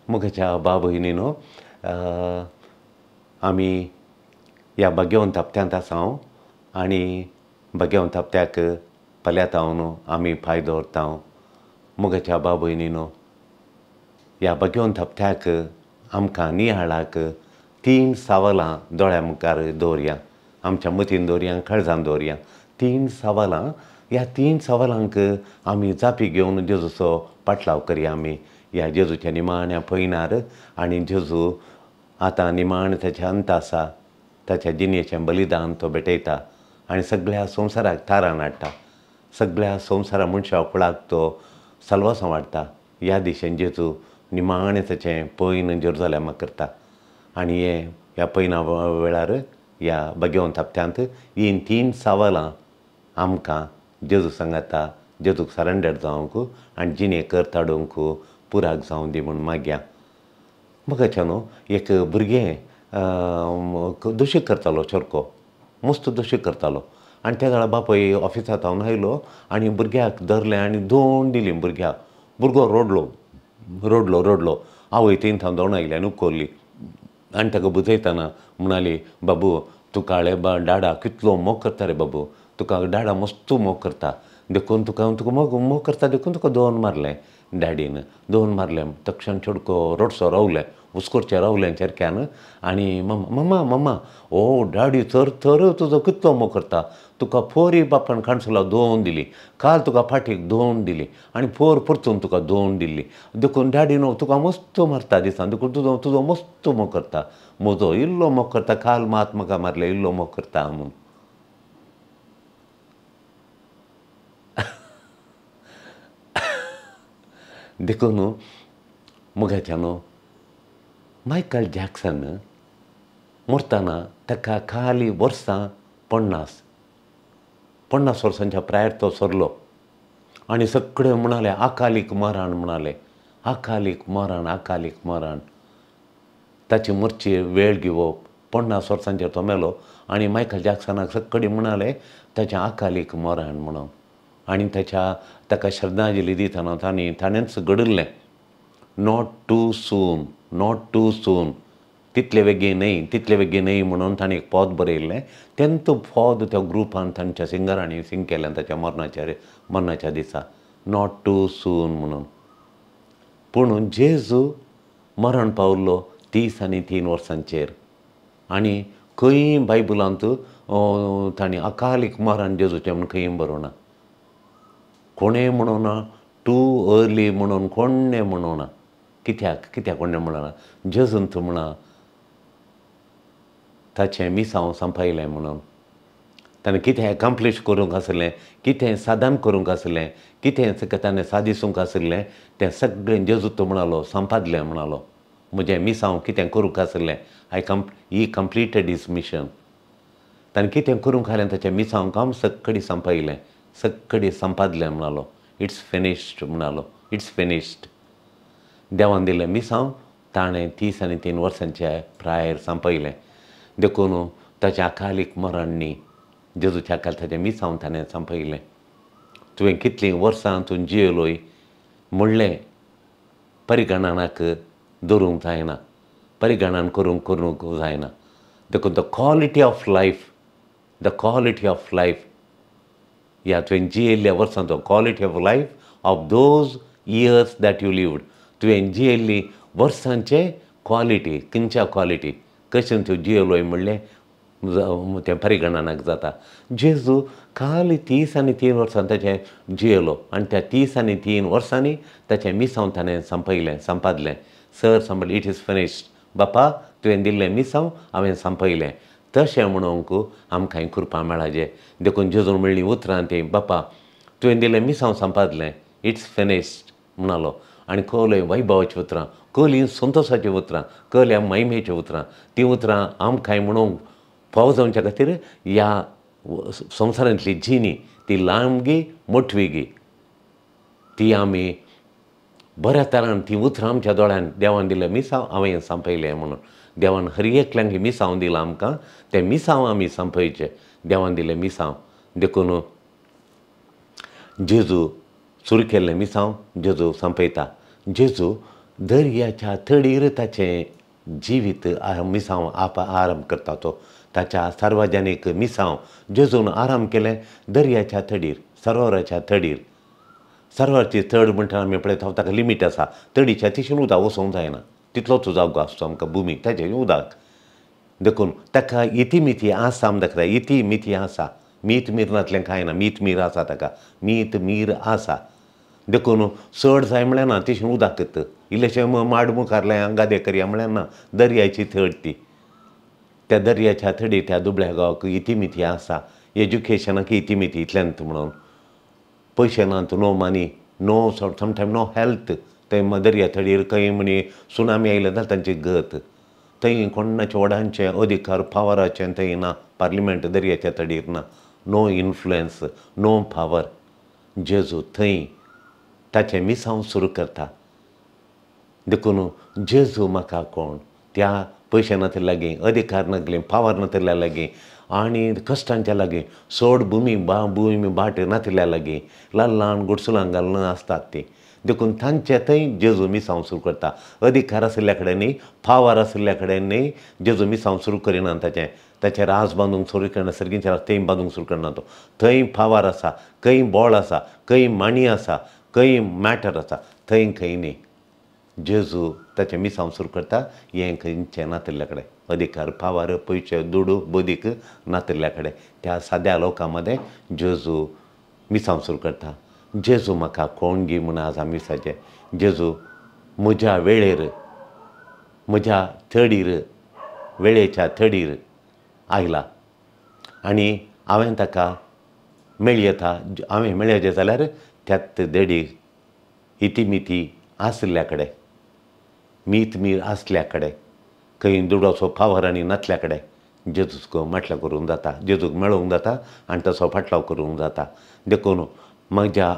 मुखाच्या बाबयनीनो आमी ह्या भाग्यवंत हप्त्यांत आसा आनी भाग्यवंत हप्त्याक पल्यातावन आमी पांय दवरता. मुखाच्या बाबयनीनो ह्या भाग्यवंत हप्त्याक आमकां नियाळाक 3 सवालां दोळ्या मुखार दवरया, आमच्या मतीन दवरया, काळजान दवरया. 3 सवालां, ह्या 3 सवालांक आमी जापी घेवन जेजूचो पाटलाव करया. आमी ह्या जेजूच्या निमाण्या पयनार आनी जेजू आतां निमाण ताचें अंत आसा, ताच्या जिणेचें बलिदान तो भेटयता आनी सगळ्या संवसाराक थारान हाडटा, सगळ्या संवसारा मनशा कुळाक तो साल्वासां वाडटा. ह्या दिशेन जेजू निमाणें ताचें पयन जेरुजालेमाक करता आनी हे ह्या पयना वेळार ह्या भाग्यवंत हप्त्यांत हीं 3 सवालां आमकां जेजू सांगाता जेजूक सरेंडर जावंक आनी जिणे कर ताडूंक पुराक जावं दी म्हूण मागया. म्हाका न्हू एक भुरगें दोशी करतालो, चोरको मस्त दोशी करतालो आनी त्या वेळार बापूय ऑफिसांत हांव आयलो आनी भुरग्याक धरलें आनी दोन दिली भुरग्याक. भुरगो रडलो रडलो रडलो. आवय तीन थावन दोन आयली आनी उखल्ली आनी ताका बुजयतना म्हणाली, बाबू तुका रे डाडा कितलो मोग करता रे बाबू, तुका डाडा मस्त मोग करता, देखून तुका तुका मोग मोग करता देखून तुका दोन मारलें डॅडीन, दोन मारलें. तक्षण चेडको रडसो रावलें, हुस्कोरचें रावलें चेरक्यान आनी मम्मा मम्मा मम्मा ओ डॅडी तर तर तुजो कितलो मोग करता, तुका फोरी बापान काणसुला दोन दिली, काल तुका फाटीक दोन दिली आनी फोर परतून तुका दोन दिली, देखून डॅडी न्हू तुका मस्त मारता दिसान, देखून तुजो तुजो मस्त मोग करता, म्हजो इल्लो मोग करता, काल मात म्हाका मारलें इल्लो मोग करता म्हूण. देखून मुगाच्या न्हू मायकल जॅक्सन मरतना ताका खाली वर्सां 50 वर्सांच्या प्रायर तो सरलो आनी सगळे म्हणाले अकालीक मरण, म्हणाले अकालीक मरण, अकालीक मरण. ताची मरची वेळ घेवप 50 वर्सांचेर तो मेलो आनी मायकल जॅक्सनाक सगळे म्हणाले ताचें अकालीक मरण म्हणून. आनी ताच्या ताका श्रद्धांजली दितना तांणी ताणेंच घडिल्लें, not too soon, not too soon, तितले वेगीं न्हय, तितले वेगीं न्हय म्हणून ताणें एक पद बरयल्लें. तेन्ना तो पद त्या ग्रुपान तांच्या सिंगरांनी सिंग केलें ताच्या मरणाच्या दिसा, not too सून म्हणून. पूण जेजू मरण पावल्लो 33 वर्सांचेर आनी खंय बायबलांत तांणी अकालीक मरण जेजूचें म्हूण खंय बरोवना, कोणें म्हणोना टू अर्ली म्हणून कोणें म्हणोना. कित्याक कित्याक कोणें म्हणना? जेजून तूं म्हणा ताचें मिसांव सांपयलें म्हणून, ताणें कितें एकाम्प्लीश करूंक आसलें, कितें साधन करूंक आसलें, कितें ताणें सादिसूंक आसलें तें सगळें जेजू तूं म्हणालो सांपादलें म्हणालो. म्हजें मिसांव कितें करूंक आसलें, I he completed his mission. ताणें कितें करूंक आसलें ताचें मिसांव काम सगळें सांपयलें, सगळें सांपादलें म्हणालो. It's finished म्हणालो, it's finished. देवान दिलें मिसांव ताणें 33 वर्सांच्या प्रायर सांपयलें. देखून ताचें अकालीक मरण न्ही, जेजूच्या अकाल ताचें मिसांव ताणें सांपयलें. तुवें कितलीं वर्सां तूं जियेलोय म्हणलें परिगणनाक दवरूंक जायना, परिगणन करूंक करूंक जायना. देखून the quality of life, the quality of life ह्या तुवें जियेल्ल्या वर्सांचो quality of life of those years that you lived, तुवें जियेल्ली वर्सांचे क्वॉलिटी, खंयच्या क्वॉलिटी कशें तूं जियेलोय म्हणलें तें परिगणनाक जाता. जेजू खाली 33 वर्सां ताचें जियेलो आनी त्या 33 वर्सांनी ताचें मिसांव ताणें सांपयलें, सांपादलें. सर सांपडलें, it is finished, बापा तुवें दिल्लें मिसांव हांवें सांपयलें. तशें म्हणूंक आमकां कृपा मेळाजे. देखून जेजून म्हणलीं उतरां तीं, बापा तुवें दिल्लें मिसांव सांपादलें, it's finished म्हणालो. आनी कळ्ळें वैभवाचीं उतरां, कळ्ळीं संतोशाचीं उतरां, कळ्ळ्या महिमेचीं उतरां. तीं उतरां आमकां म्हणूंक फावो जावच्या खातीर ह्या संवसारांतली जिणी ती लांबगी मोटवीगी ती आमी बऱ्या तरान तीं उतरां आमच्या दोळ्यान देवान दिल्लें मिसांव हांवें सांपयलें म्हणून. देवान हर एकल्यांक मिसांव दिलां आमकां, तें मिसांव आमी सांपयचें, देवान दिल्लें मिसांव. देखून जेजू सुरू केल्लें मिसांव जेजू सांपयता. जेजू दर्याच्या तडीर ताचें जिवीत मिसांव आरंभ करता तो. ताच्या सार्वजनीक मिसांव जेजून आराम केलें दर्याच्या तडीर, सरोवराच्या तडीर. सरोवराची तड म्हणटा आमी पळयता ताका लिमीट आसा, तडीच्या तिशेन उदक वचोंक जायना, तितलोच जागो आसतो आमकां भुमी ताचें उदक. देखून ताका इतिमिती आसा, आमी दाखयता इति मिती आसा, मीत मीर नातलें कांय ना, मीत मीर आसा ताका, मीत मीर आसा. देखून चड जाय म्हळ्यार ना, तिशेन उदक इल्लेशें माड मुखारलें गादे करया म्हळ्यार ना, दर्याची तड ती. त्या दर्याच्या तडीर त्या दुबळ्या गांवाक इतिमिती आसा, एज्युकेशनाक इतिमिती इतल्यान म्हणून पयशे नात, no money, no sometime no health. थंय दर्या तडीर खंय म्हणी सुनामी आयले जाल्यार तांची गत, थंय कोणाचे व्हडांचे अधिकार पावराचें थंय ना, पार्लिमेंट दर्याच्या तडीर ना, नो इन्फ्लुएन्स, नो पावर. जेजू थंय ताचें मिसांव सुरू करता. देखून जेजू म्हाका कोण त्या पयशे नातिल्ल्या लागीं, अधिकार नासले, पावर नातिल्ल्या लागीं आनी कश्टांच्या लागीं, चड भुमी भूमी बाट नातिल्ल्या लागीं, ल्हान ल्हान गुडसुलां घालून आसतात तीं. देखून तांचे थंय जेजू मिसांव सुरू करता. अधिकार आशिल्ल्या कडेन न्ही, पावर आशिल्ल्या कडेन न्ही, जेजू मिसांव सुरू करिना. ताचें ताचें राज बांदूंक सुरू करना, सर्गींचें राज थंय बांदूंक सुरू करना तो. थंय पावर आसा, खंय बळ आसा, खंय माणी आसा, खंय मॅटर आसा, थंय खंय न्ही. जेजू ताचें मिसांव सुरू करता हें खंयचें नातिल्ल्या कडेन, अधिकार, पावर, पयशे, दुडू, बदीक नातिल्ल्या कडेन, त्या साद्या लोकां मदें जेजू मिसांव सुरू करता. जेजू म्हाका कोण गी म्हूण आज आमी विचारचें. जेजू म्हज्या वेळेर, म्हज्या तडीर, वेळेच्या तडीर आयला आनी हांवें ताका मेळयता. हांवें मेळयचें जाल्यार त्याच देडीक इतिमिती आशिल्ल्या कडेन, मीत मीर आसल्या कडेन, खंय दुडवाचो पावर आनी नातल्या कडेन जेजूक म्हटल्यार करूंक जाता, जेजूक मेळोवंक जाता आनी ताचो फाटलाव करूंक जाता. देखून म्हज्या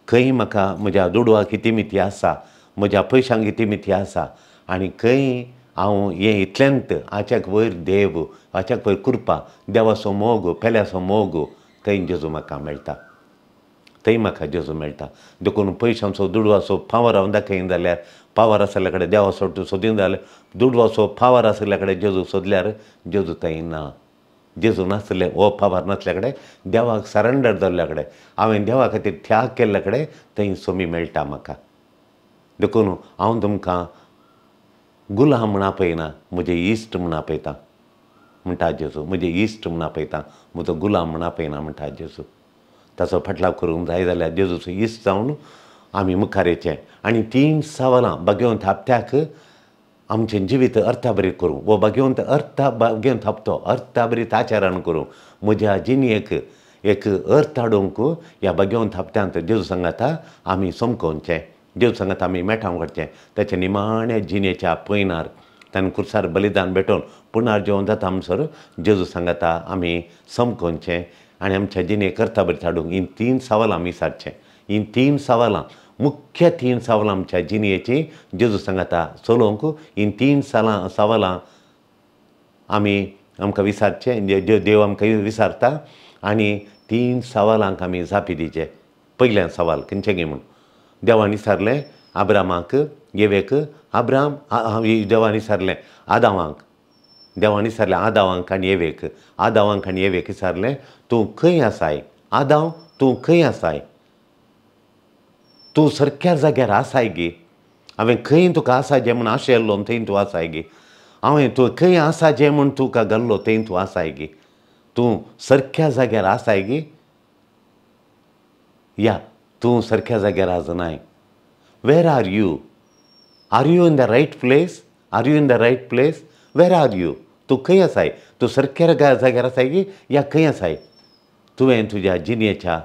खंय म्हाका म्हज्या दुडवाक इतिमिती आसा, म्हज्या पयशांक इतिमिती आसा आनी खंय हांव हें इतल्यांत हाच्याक वयर देव, हाच्याक वयर कृपा, देवाचो मोग, पेल्याचो मोग, थंय जेजू म्हाका मेळटा, थंय म्हाका जेजू मेळटा. देखून पयशांचो दुडवाचो पावर हांव दाखयन जाल्यार, पावर आशिल्ल्या कडेन देवा सोदीन जाल्यार, दुडवाचो पावर आशिल्ल्या कडेन जेजू सोदल्यार जेजू थंय ना. जेजू नासले, हो पावर नासल्या कडेन, देवाक सरेंडर जाल्ल्या कडेन, हांवें देवा खातीर त्याग केल्ल्या कडेन थंय सोमी मेळटा म्हाका. देखून हांव तुमकां गुलाम म्हूण आपयना, म्हजे इश्ट म्हूण आपयता म्हणटा जेजू. म्हजे इश्ट म्हूण आपयता, म्हजो गुलाम म्हूण आपयना म्हणटा जेजू. ताचो फाटलाव करूंक जाय जाल्यार जेजूचो इश्ट जावन आमी मुखार येचें आनी 3 सवालां भाग्यवंत हप्त्याक आमचें जिवीत अर्थाभरीत करूं. वो भाग्यवंत अर्थ भाग्यवंत हप्तो अर्थाभरीत आचरण करूं. म्हज्या जिणेक एक अर्थ हाडूंक ह्या भाग्यवंत हप्त्यांत जेजू सांगाता आमी समकोवचें, जेजू सांगाता आमी मेठां काडचें. ताच्या निमाण्या जिणेच्या पयनार ताणें खुर्सार बलिदान भेटोवन पुनर्जीवन जाता म्हणसर जेजू सांगाता आमी समकोवचें आनी आमच्या जिणेक अर्थाभरीत हाडूंक हीं 3 सवालां आमी सारचें. हीं 3 सवालां, मुख्य 3 सवालां आमच्या जिणेची जेजू सांगाता चलोवंक. हीं 3 सवालां आमी आमकां विचारचें, देव आमकां विचारता आनी 3 सवालांक आमी जापी दिवचे. पयलें सवाल खंयचें गे म्हूण देवान विचारलें आब्रामाक, येवेक, आब्राम देवान विचारलें आदावांक, देवान विचारलें आदावांक आनी येवेक, आदावांक आनी येवेक विचारलें तूं खंय आसाय, आदाव तूं खंय आसाय, तूं सारक्या जाग्यार आसाय गे, हांवें खंय तुका आसा जें म्हूण आशिल्लो थंय तूं आसाय गे, हांवें तूं खंय आसा जें म्हूण तुका घाल्लो थंय तूं आसाय गे, तूं सारक्या जाग्यार आसाय गे, या तूं सारक्या जाग्यार आसनाय. Where are you? Are you in the right place? Are you in the right place? Where are you? तूं खंय आसाय, तूं सारक्या जाग्यार आसाय गे या खंय आसाय? तुवें तुज्या जिणेच्या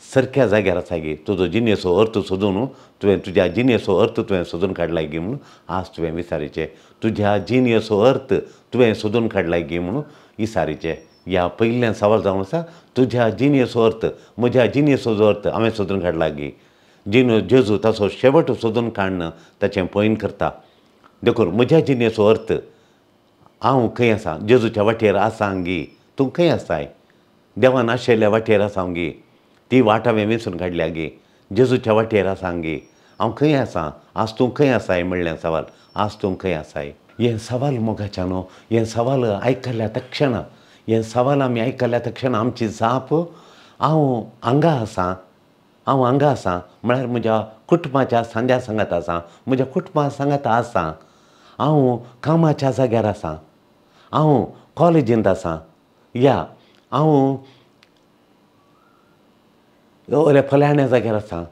सारक्या जाग्यार आसाय गे, तुजो जिणेचो अर्थ सोदून तुवें तुज्या जिणेचो अर्थ तुवें सोदून काडलाय गे म्हणून आज तुवें विचारीचें. तुज्या जिणेचो अर्थ तुवें सोदून काडलाय गे म्हणून विचारीचें. ह्या पयल्यान सवाल जावन आसा तुज्या जिणेचो अर्थ, म्हज्या जिणेचो जो अर्थ हांवें सोदून काडला गे. जिणो जेजू ताचो शेवट सोदून काडून ताचें पॉयंट करता. देखून म्हज्या जिणेचो अर्थ हांव खंय आसा, जेजूच्या वाटेर आसा गे, तूं खंय आसाय, देवान आशिल्ल्या वाटेर आसा गे, ती वाट हांवें वेंचून काडल्या गे, जेजूच्या वाटेर आसा गे. हांव खंय आसा, आज तूं खंय आसाय म्हणलें सवाल, आज तूं खंय आसाय. हें सवाल मोगाच्या न्हू, हें सवाल आयकल्या तक्षणा, हें सवाल आमी आयकल्या तक्षणा आमची जाप हांव हांगा आसा, हांव हांगा आसा म्हळ्यार म्हज्या कुटुंबाच्या सांद्या सांगात आसा, म्हज्या कुटुंबा सांगात आसा, हांव कामाच्या जाग्यार आसा, हांव कॉलेजींत आसा, या हांव फलाण्या जाग्यार आसा.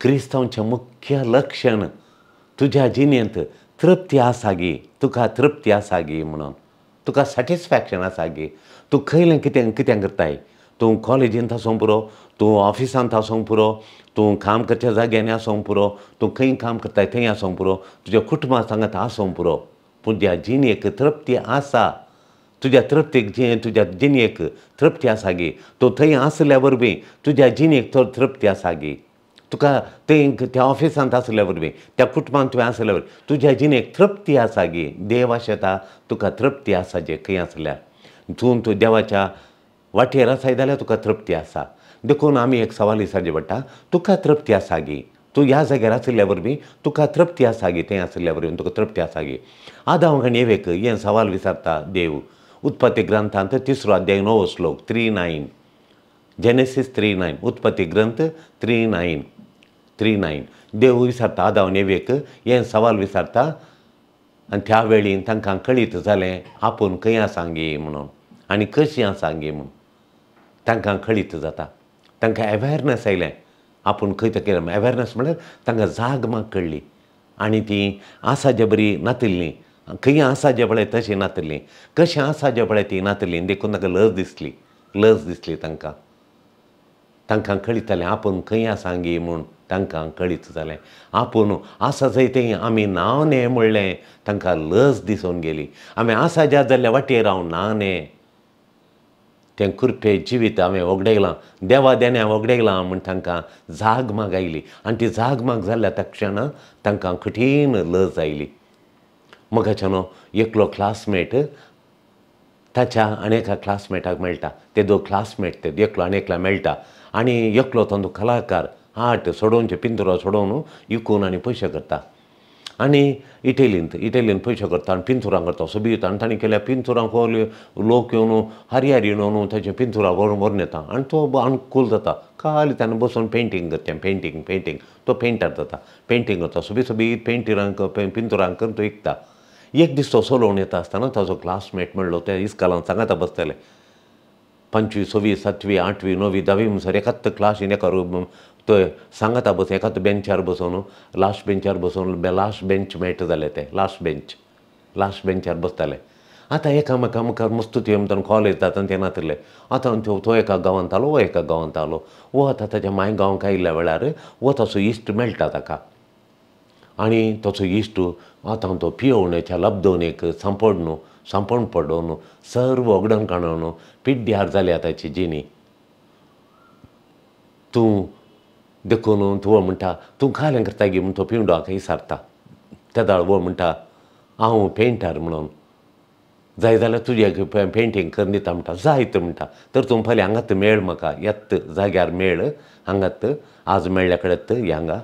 क्रिस्तांवचें मुख्य लक्षण तुज्या जिणेंत तृप्ती आसा गी, तुका तृप्ती आसा गी म्हणून, तुका सॅटिस्फॅक्शन आसा गी. तूं खंयलें कितें कितें करताय, तूं कॉलेजींत आसूंक पुरो, तूं ऑफिसांत आसूंक पुरो, तूं काम करच्या जाग्यांनी आसूंक पुरो, तूं खंय काम करताय थंय आसूंक पुरो, तुज्या कुटुंबा सांगात आसूंक पुरो, तुज्या जिणेक तृप्ती आसा, तुज्या तृप्तीक तुज्या जिणेक तृप्ती आसा गी. तूं थंय आसल्या वरवीं तुज्या जिणेक तृप्ती आसा गी, तुका थंय त्या ऑफिसांत आसल्या वरवीं, त्या कुटुंबांत तुवें आसल्या वरवीं तुज्या जिणेक तृप्ती आसा गी. देव आशेता तुका तृप्ती आसा जे खंय आसल्यार, तूं तूं देवाच्या वाटेर आसाय जाल्यार तुका तृप्ती आसा. देखून आमी एक सवाल विचारचें पडटा, तुका तृप्ती आसा गी, तूं ह्या जाग्यार आशिल्ल्या वरवीं तुका तृप्ती आसा गी, थंय आशिल्ल्या वरवीं तुका तृप्ती आसा गी. आदांव आनी एवेक हें सवाल विचारता देव. उत्पत्ती ग्रंथांत 3 अध्याय 9 श्लोक 3:9, जेनेसीस 3:9, उत्पत्ती ग्रंथ 3:9 3:9. देव विचारता आदांव आनी एवेक हें सवाल विचारता आनी त्या वेळीन तांकां कळीत जालें आपूण खंय आसांगी म्हणून आनी कशीं आसांगी म्हणून तांकां कळीत जाता. तांकां अवेरनस आयलें आपूण खंय तें केलें. अवेरनस म्हळ्यार तांकां जाग माग कळ्ळी आनी ती आसा जे बरी नातिल्ली, खंय आसा जे पळय तशी नातिल्ली, कशें आसा जे पळय ती नातिल्ली, देखून तांकां लज दिसली, लज दिसली तांकां. तांकां कळीत आपूण खंय आसांगी म्हूण तांकां कळीत जालें. आपूण आसा जंय थंय आमी ना न्हय म्हणलें तांकां लज दिसून गेली. आमी आसा ज्या जाल्ल्या वाटेर हांव ना न्हय, तें कुरपे जिवीत हांवें वगडायलां, देवा देण्या वगडायलां म्हूण तांकां जागमाग आयली. आनी ती जागमाग जाल्ल्या तक्षणा तांकां कठीण लज आयली. मोगाच्यानो एकलो क्लासमेट ताच्या आनी एका क्लासमेटाक मेळटा, ते दोग क्लासमेट, ते एकलो आनी एकला मेळटा आनी एकलो तांचो कलाकार आर्ट सोडोवचे पिंतुरां सोडोवन विकून आनी पयशे करता आनी इटेलींत इटेलीन पयशे करता आनी पिंतुरां करता सोबीत. आनी ताणें केल्या पिंतुरां खोल लोक येवन हरी हरी येवन ताचे पिंतुरां व्हरून व्हरून येता आनी तो अनुकूल जाता. खाली ताणें बसून पेंटींग करता, पेंटींग पेंटींग तो पेंटर जाता, पेंटींग करता सोबीत सोबीत पेंटिरांक पिंतुरांक करून तो विकता. एक दीस तो चलोवन येता आसतना ताजो क्लासमेट म्हणलो त्या इस्कालान सांगाता बसतले 5वी 6वी 7वी 8वी 9वी 10वी म्हणसर एकाच क्लासीन एका तो सांगाता बसून एकाच बेंचार बसून लास्ट बेंचार बसून लास्ट बेंच मेट जाले ते लास्ट बेंच लास्ट बेंचार बसताले. आतां एकामेका मुखार मस्तूत येवन कॉलेज जाता ते नातिल्ले. आतां तो एका गांवांत आलो, वो एका गांवांत आलो, वो आतां ताच्या माय गांवांक आयिल्ल्या वेळार वो ताचो इश्ट मेळटा ताका आनी ताचो इश्ट आतां तो पियोवण्याच्या लब्दवणेक सांपडनु सांपण पडोवन सर्व वगडण काडून पिड्ड्यार जाल्या ताची जिणी. तूं देखून तूं म्हणटा तूं खालें करता गी म्हूण तो पिवंडाक विचारता. तेदाळ वो म्हणटा हांव पेंटर म्हणून, जाय जाल्यार तुजें पेंटींग करून दिता म्हणटा. जायत म्हणटा तर तूं फाल्यां हांगात मेळ म्हाका, येत जाग्यार मेळ हांगात, आज मेळ्ळ्या कडेन हांगा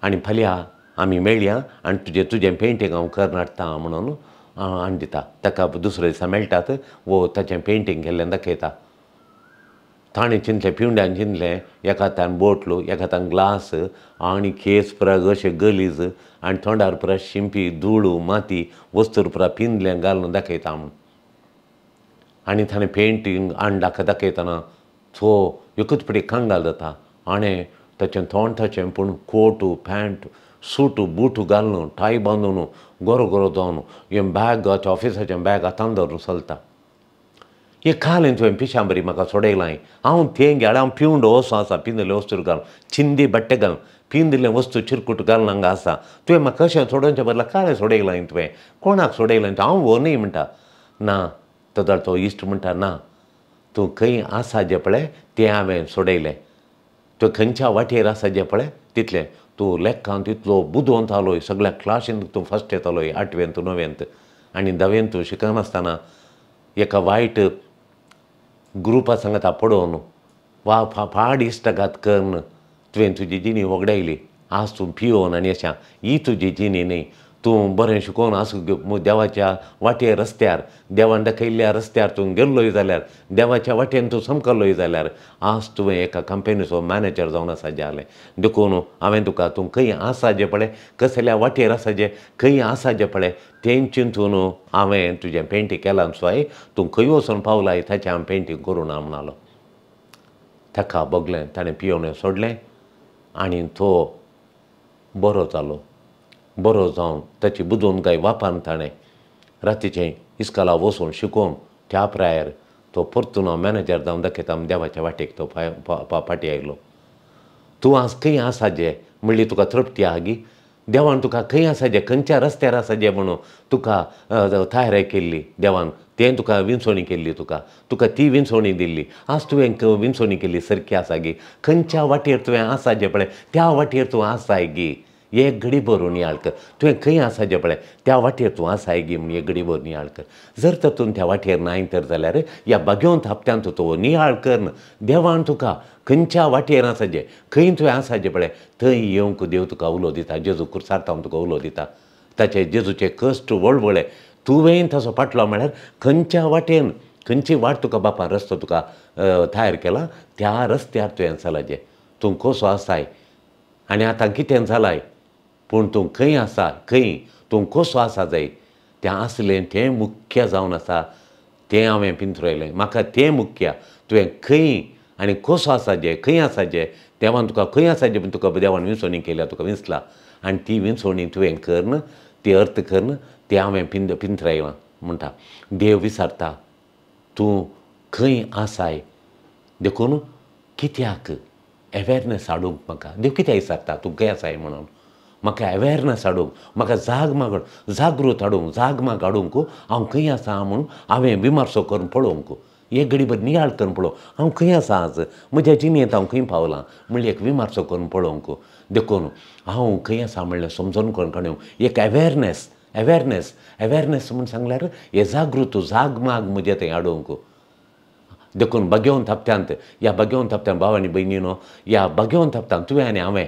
आनी फाल्यां आमी मेळया आनी तुजें तुजें पेंटींग हांव करून हाडटा म्हणून हाडून दिता. ताका दुसऱ्या दिसा मेळटात वो ताचें पेंटींग केल्लें दाखयता. ताणें चिंतलें पिवंड्यान चिंतलें एका हातान बोटलो, एका हातान ग्लास आनी केस पुरा अशें गलीज आनी तोंडार पुरा शिंपी धूळ माती वस्तूर पुरा पिंदलें घालून दाखयता म्हूण. आनी ताणें पेंटींग हाडून दाखयतना तो एकूच पटी कंगाल जाता आनी ताचें तोंड ताचें पूण कोट पॅन्ट सूट बूट घालून टाय बांदून गोरो गोरो जावन हें बॅग ऑफिसाचें बॅग हातान धरून चलता. हे खालें तुवें पिशां बरी म्हाका सोडयलां, हांव तें घाल हांव पिवंडो वचो आसा, पिंदले वस्तू घालून चिंदी बट्टे घालून पिंदले वस्तू चिरकूट घालून हांगा आसा, तुवें म्हाका कशें सोडोवचें बदला कालें सोडयलां तुवें, कोणाक सोडयलां हांव हो न्हय म्हणटा. ना तो तो इश्ट म्हणटा ना तूं खंय आसा जें पळय तें हांवें सोडयलें, तूं खंयच्या वाटेर आसा जें पळय तितलें तूं लेखांत इतलो बुदवंत जालोय, सगळ्या क्लासींत तूं फर्स्ट येतालोय 8वेंत 9वेंत आनी 10वेंत तूं शिकनासतना एका वायट ग्रुपा सांगाता पडोवन वा फाड इश्टागात करून तुवें तुजी जिणी वगडायली. आज तूं पियोन आनी अशें ही तुजी जिणी न्ही. तूं बरें शिकोवन आसूं देवाच्या वाटेर रस्त्यार, देवान दाखयल्ल्या रस्त्यार तूं गेल्लोय जाल्यार, देवाच्या वाटेन तूं समकल्लोय जाल्यार आज तुवें एका कंपनीचो मॅनेजर जावन आसा जालें. देखून हांवें तुका तूं खंय आसा जें पळय, कसल्या वाटेर आसा जें, खंय आसा जें पळय तें चिंतून हांवें तुजें पेंटींग केलां स्वाय. तूं खंय वचून पावलाय ताचें हांवें पेंटींग करूं ना म्हणालो. ताका भोगलें, ताणें पियोवणें सोडलें आनी तो बरो जालो. बरो जावन ताची बुदवंतकाय काय वापरून ताणें रातीचें इस्कोला वचून शिकोवन त्या प्रायर तो परतून मॅनेजर जावन दाखयता देवाच्या वाटेक तो फाटी आयलो. तूं आज खंय आसा जे म्हणली तुका तृप्ती आहा गी? देवान तुका खंय आसा जे, खंयच्या रस्त्यार आसा जे म्हणून तुका तयारी केल्ली देवान, तें तुका विंचवणी केल्ली, तुका तुका ती विंचवणी दिल्ली. आज तुवें विंचवणी केल्ली सारकी आसा गी? खंयच्या वाटेर तुवें आसा जें पळय त्या वाटेर तूं आसाय गी? एक घडी भरून नियाळ कर, तुवें खंय आसा जें पळय त्या वाटेर तूं आसाय गी म्हूण एक घडी भरून नियाळ कर. जर तर तूं त्या वाटेर नाय तर जाल्यार ह्या भाग्यवंत हप्त्यांत तूं नियाळ कर. देवान तुका खंयच्या वाटेर आसा जें, खंय तुवें आसा जें पळय थंय येवंक देव तुका उलो दिता. जेजू खुर्सार तावन तुका उलो दिता. ताचे जेजूचे कश्ट वळवळे तुवें ताचो पाटलो म्हळ्यार खंयच्या वाटेन, खंयची वाट तुका बापान रस्तो तुका तयार केला त्या रस्त्यार तुवें चलाचें. तूं कसो आसाय आनी आतां कितें जालाय, पूण तूं खंय आसा, खंय तूं कसो आसा जाय तें आसलें तें मुख्य जावन आसा तें हांवें पिंतरयलें. म्हाका तें मुख्य, तुवें खंय आनी कसो आसा जें, खंय आसा जें, देवान तुका खंय आसा जें तुका देवान विंचवणी केल्या, तुका विंचला आनी ती विंचवणी तुवें करून ती अर्थ करून तें हांवें पिंतरायलां म्हणटा. देव विचारता तूं खंय आसाय. देखून कित्याक अवेरनेस हाडूंक म्हाका देव कित्याक विचारता तूं खंय आसाय म्हणून? म्हाका अवेरनेस हाडूंक, म्हाका जाग जागृत हाडूंक, जागमाग हाडूंक हांव खंय आसा म्हूण हांवें विमर्सो करून पळोवंक, एक घडीभर नियाळ करून पळोवंक हांव खंय आसा आज, म्हज्या जिणेंत हांव खंय पावलां म्हणल्यार एक विमर्सो करून पळोवंक. देखून हांव खंय आसा म्हणल्यार समजून करून काडूंक एक अवेरनेस, अवेरनेस, अवेरनेस म्हूण सांगल्यार हे जागृत जागमाग म्हजें थंय हाडूंक. देखून भाग्यवंत हप्त्यांत, ह्या भाग्यवंत हप्त्यांत भाव आनी भयणीनो, ह्या भाग्यवंत हप्त्यांत तुवें आनी हांवें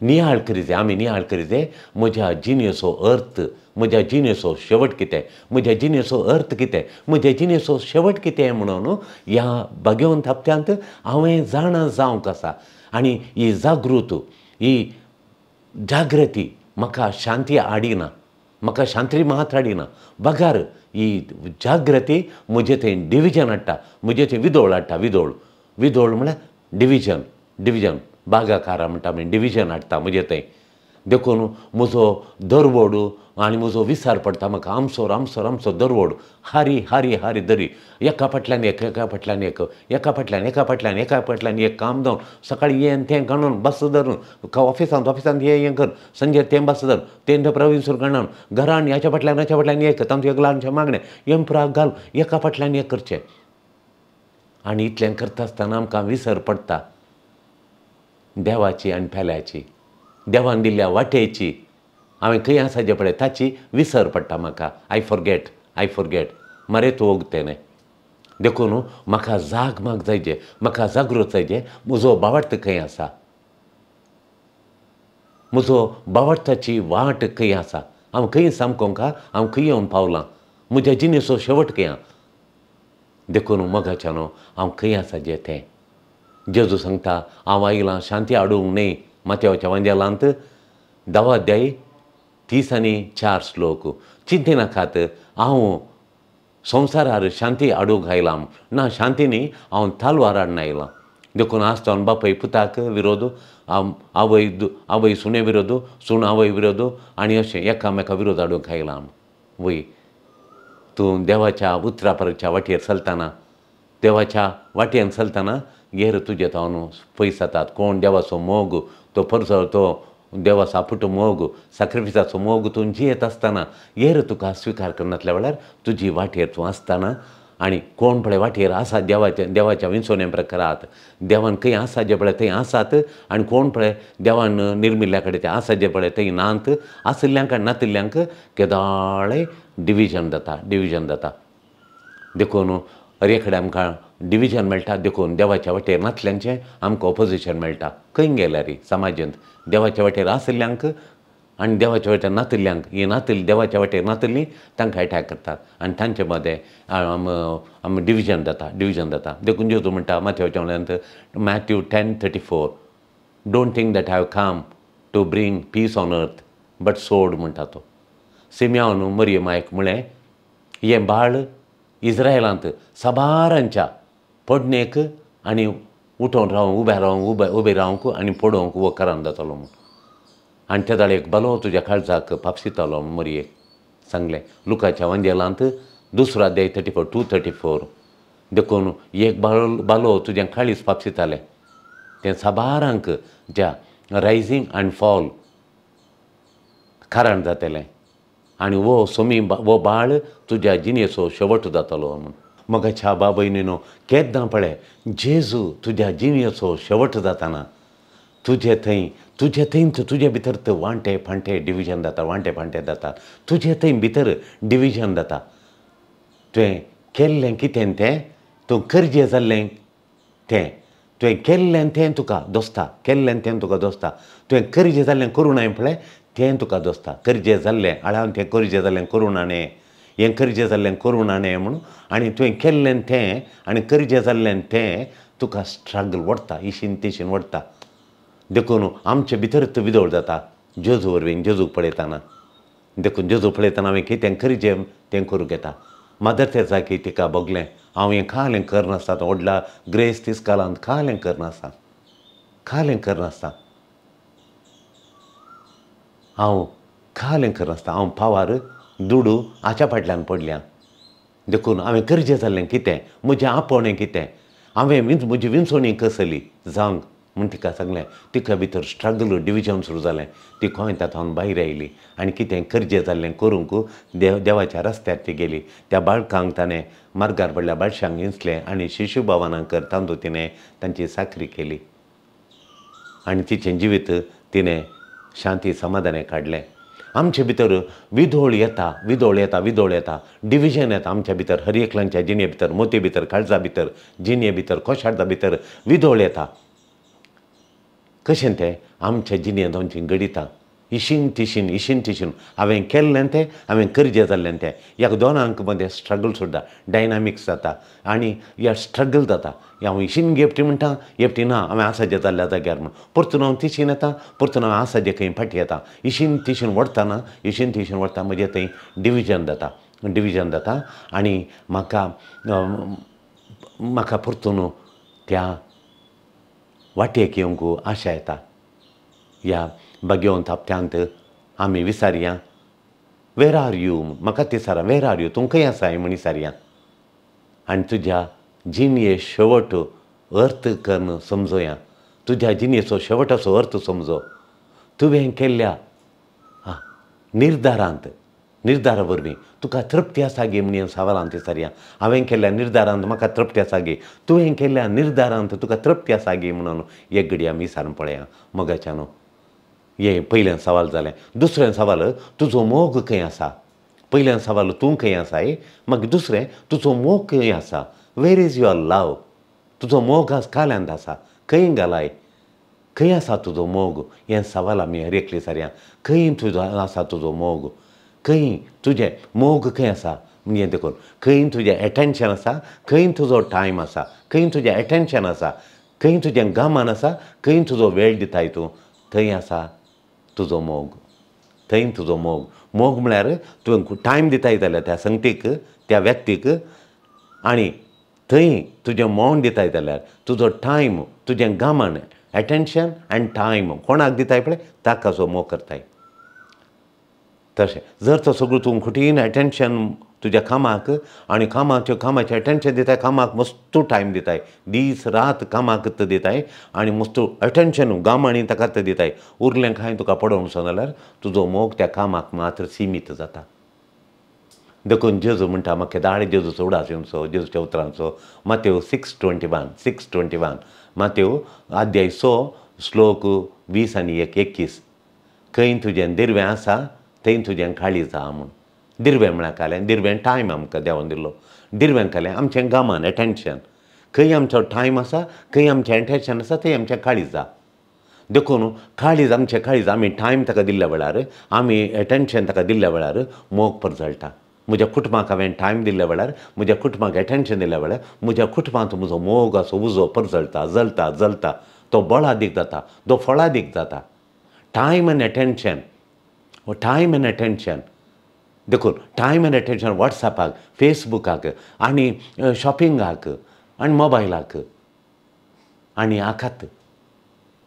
नियाळ करी जाय, आमी नियाळ करी जाय म्हज्या जिणेचो अर्थ, म्हज्या जिणेचो शेवट कितें, म्हज्या जिणेचो अर्थ कितें, म्हज्या जिणेचो शेवट कितें म्हणून ह्या भाग्यवंत हप्त्यांत हांवें जाणा जावंक आसा. आनी ही जागृत, ही जागृती म्हाका शांती हाडिना, म्हाका शांती मात हाडिना, बगार ही जागृती म्हजे थंय डिविजन हाडटा, म्हजे थंय विदोळ हाडटा. विदोळ, विदोळ म्हळ्यार डिविजन, डिविजन बागाकारा म्हणटा आमी, डिविजन हाडटा म्हजे थंय. देखून म्हजो दरवड आनी म्हजो विचार पडटा म्हाका, आमसोर आमसोर आमचो दरवड, हारी हारी हारी दरी, एका फाटल्यान एक, एका फाटल्यान एक, एका फाटल्यान एका फाटल्यान एका फाटल्यान एक काम जावन सकाळीं हें तें काडून बस धरून ऑफिसांत, ऑफिसांत हें हें कर, संजे तें बस धरून तें प्रवीण काडून घरान ह्याच्या फाटल्यान ह्याच्या फाटल्यान एक, तांचें एक ल्हानशें मागणें एम्पराक घाल, एका फाटल्यान एक करचें. आनी इतलें करता आसतना आमकां विसर पडटा देवाची आनी पेल्याची, देवान दिल्ल्या वाटेची. हांवें खंय आसा जें पळय ताची विसर पडटा म्हाका. I forget, I forget, मरे तूं ओगतें. देखून म्हाका जाग माग जाय जे, म्हाका जागृत जाय जे, म्हजो भावार्थ खंय आसा, म्हजो भावार्थाची वाट खंय आसा, हांव खंय सामकोंक, हांव खंय येवन पावलां, म्हज्या जिणेचो शेवट खंय. देखून मोगाच्यानो हांव खंय आसा जें तें जेजू सांगता हांव आयलां शांती हाडूंक न्हय. माथ्याच्या वांजेलांत 10 अध्याय 30 आणि 4 श्लोक. चिंते नाकात, हांव संवसारार शांती हाडूंक आयलां ना, शांती न्ही, हांव तालवार हाडून आयलां. देखून आज तो बापाय पुताक विरोध, आवय आवय सुणे विरोध, सूण आवय विरोध, आनी अशें एकामेका विरोध हाडूंक आयलां. वय तूं देवाच्या उतरा परच्या वाटेर चलतना, देवाच्या वाटेन चलतना गेर तुजे तावन पयस जातात. कोण देवाचो मोग, तो परसो तो देवाचो आपुटो मोग, साक्रिफिसाचो मोग तूं जियेत आसतना येर तुका स्विकार करनातल्या वेळार तुजी वाटेर तूं आसतना आनी कोण पळय वाटेर आसा देवाच्या, देवाच्या विंचवणे प्रकारात देवान खंय आसा जे पळय थंय आसात, आनी कोण पळय देवान निर्मिल्ल्या कडेन ते आसा जे पळय थंय नात. आशिल्ल्यांक आनी नातिल्ल्यांक केदाळें डिविजन जाता, डिविजन जाता. देखून हर कडेन आमकां डिविजन मेळटा. देखून देवाच्या वाटेर नातल्यांचें आमकां ऑपोजिशन मेळटा. खंय गेल्यार समाजांत देवाच्या वाटेर आशिल्ल्यांक आनी देवाच्या वाटेर नातिल्ल्यांक, ही नातिल्ली देवाच्या वाटेर नातिल्ली तांकां एटॅक करतात आनी तांचे मदें आमी डिविजन जाता, डिविजन जाता. देखून जेजू म्हणटा माथ्याच्या म्हणल्यार Matthew 10:34, don't think that have come to bring peace on earth but sword म्हणटा तो. सिम्यावन मरियम मायक म्हळें हें बाळ इस्रायलांत साबारांच्या पडणेक आनी उठोवन रावंक, उबें रावंक, उबें रावंक आनी पडोवंक वो करान जातलो म्हूण. आनी ते दाळ एक बालो तुज्या काळजाक पापसितालो म्हूण मरियेक सांगलें. लुकाच्या वांजेलांत दुसरो अध्याय 34 2:34. देखून एक बालो तुज्या काळीज पापसितालें तें साबारांक ज्या रायजींग आनी फॉल कारण जातलें आनी वो सोमी वो बाळ तुज्या जिणेचो शेवट जातलो म्हूण. मगाच्या बाबयनीनो केन्ना पळय जेजू तुज्या जिणेचो शेवट जाताना तुजे थंय, तुजे थंयच तुजे भितर तर वांटे फांटे डिविजन जाता, वांटे फांटे जाता, तुजे थंय भितर डिविजन जाता. तुवें केल्लें कितें तें तूं करजें जाल्लें तें तुवें केल्लें तें तुका दोसता, केल्लें तें तुका दोसता. तुवें करजें जाल्लें करूं नाय पळय तें तुका दोसता. करजें जाल्लें आळावन तें करजें जाल्लें करूं नाणे, हें करजें जाल्लें करूं नाणे म्हणून आनी तुवें केल्लें तें आनी करजें जाल्लें तें तुका स्ट्रगल वडटा, इशीन तिशीन वडटा. देखून आमचे भितर विदोळ जाता जेजू वरवीं, जेजूक पळयतना. देखून जेजू पळयतना हांवें कितें करचें तें करूंक येता. मदर तेरेसाक तिका भोगलें हांव हें खालें करनासता, व्हडल्या ग्रेस तिस्कालांत खालें करनासता, खालें करनासता, हांव खालें करनासता, हांव पावार दुडू हाच्या फाटल्यान पडल्या. देखून हांवें करचें जाल्लें कितें, म्हजें आपोवणें कितें, हांवें म्हजी विंचवणी कसली जावंक म्हूण तिका सांगलें. तिका भितर स्ट्रगल डिविजन सुरू जालें. ती गोंयांत भायर आयली आनी कितें करचें जाल्लें करूंक देवाच्या रस्त्यार ती गेली. त्या बाळकांक ताणें मार्गार पडल्या बाळशांक हिंसलें आनी शिशू भवनांक तांदूळ तिणें तांची साकरी केली आनी तिचें जिवीत तिणें शांती समाधाने काडलें. आमचे भितर विदोळ येता, विदोळ येता, विदोळ येता, डिविजन येता आमच्या भितर, हर एकल्यांच्या जिणे भितर, मोती भितर, काळजा भितर, जिणे भितर, कोशार्दा भितर विदोळ येता. कशें तें आमच्या जिणेंत आमची घडिता इशीन तिशीन, इशीन तिशीन. हांवें केल्लें तें, हांवें करचें जाल्लें तें, ह्या दोनांक मदें स्ट्रगल सुद्दां डायनामिक्स जाता आनी ह्या स्ट्रगल जाता. हांव इशीन एकटी म्हणटा, एकटी ना, हांवें आसाजें जाल्ल्या जाग्यार म्हूण परतून हांव तिशीन येता, परतून हांव आसाजें खंय फाटीं येता. इशीन तिशीन वडटाना, इशीन तिशीन वडटा म्हजें थंय डिविजन जाता, डिविजन जाता आनी म्हाका म्हाका परतून त्या वाटेक येवंक आशा येता. ह्या भाग्यवंत हप्त्यांत आमी विचारया, वेर are you, म्हाका ती सारा वेर are you, तूं खंय आसाय म्हूण विचारया आनी तुज्या जिणये शेवट अर्थ करून समजोया. तुज्या जिणयेचो शेवटाचो अर्थ समजो. तुवें केल्ल्या निर्धारांत, निर्धारा वरवीं तुका तृप्ती आसा गे म्हूण सवालांत विचारया. हांवें केल्ल्या निर्धारांत म्हाका तृप्ती आसा गे, तुवें केल्ल्या निर्धारांत तुका तृप्ती आसा गे म्हणून एक घडी आमी विचारून पळया. मोगाच्यानो, हें पयलें सवाल जालें. दुसरें सवाल, तुजो मोग खंय आसा. पयलें सवाल तूं खंय आसाय, मागीर दुसरें तुजो मोग खंय आसा, वेर is your love. तुजो मोग आज काल्यांत आसा, खंय घालाय, खंय आसा तुजो मोग, हें सवाल आमी हर एकली विचारया. खंय तुजो आसा तुजो मोग, खंय तुजें मोग खंय आसा म्हणजे देखून खंय तुजें एटेन्शन आसा, खंय तुजो टायम आसा, खंय तुजें एटेन्शन आसा, खंय तुजें गमन आसा, खंय तुजो वेळ दिताय तूं, थंय आसा तुजो मोग, थंय तुजो मोग. मोग म्हळ्यार तुवें टायम दिताय जाल्यार त्या संगतीक, त्या व्यक्तीक, आनी थंय तुजें मौन दिताय जाल्यार तुजो टायम, तुजें गमन, एटेन्शन आनी टायम कोणाक दिताय पळय ताका मोग करताय. तशें जर तो सगळो तूं खुटीन एटेन्शन तुज्या कामाक आनी कामाच्यो कामाचें एटेन्शन दिताय, कामाक मस्तू टायम दिताय, दीस रात कामाक दिताय आनी मस्तू एटेन्शन गामांनी ताका दिताय, उरलें कांय तुका पडोवंक वचना जाल्यार तुजो मोग त्या कामाक मात्र सिमीत जाता. देखून जेजू म्हणटा म्हाका दाळे जेजूचो उडास येवचो, जेजूच्या उतरांचो मातेव 6:21, 6:21, मातेव अध्याय 6 श्लोक 20 आनी 21. खंय तुजें दिरवें आसा थंय तुजें काळीज आहा म्हूण. दिरवें म्हळ्यार कालें, दिरवें टायम आमकां देवान दिल्लो, दिरवें कालें आमचें गमन एटेन्शन. खंय आमचो टायम आसा, खंय आमचें एटेन्शन आसा, थंय आमचें काळीज आसा. देखून काळीज, आमचें काळीज आमी टायम ताका दिल्ल्या वेळार, आमी एटेन्शन ताका दिल्ल्या वेळार मोग परजळटा. म्हज्या कुटुंबाक हांवें टायम दिल्ल्या वेळार, म्हज्या कुटुंबाक एटेन्शन दिल्ल्या वेळार, म्हज्या कुटुंबांत म्हजो मोग असो उजो परजळटा, जलता जलता, तो बळादीक जाता, तो फळादीक जाता. Time and attention, time and attention. देखून टायम एन्ड एटेन्शन वॉट्सॅपाक, फेसबुकाक आनी शॉपिंगाक आनी मोबायलाक आनी आखात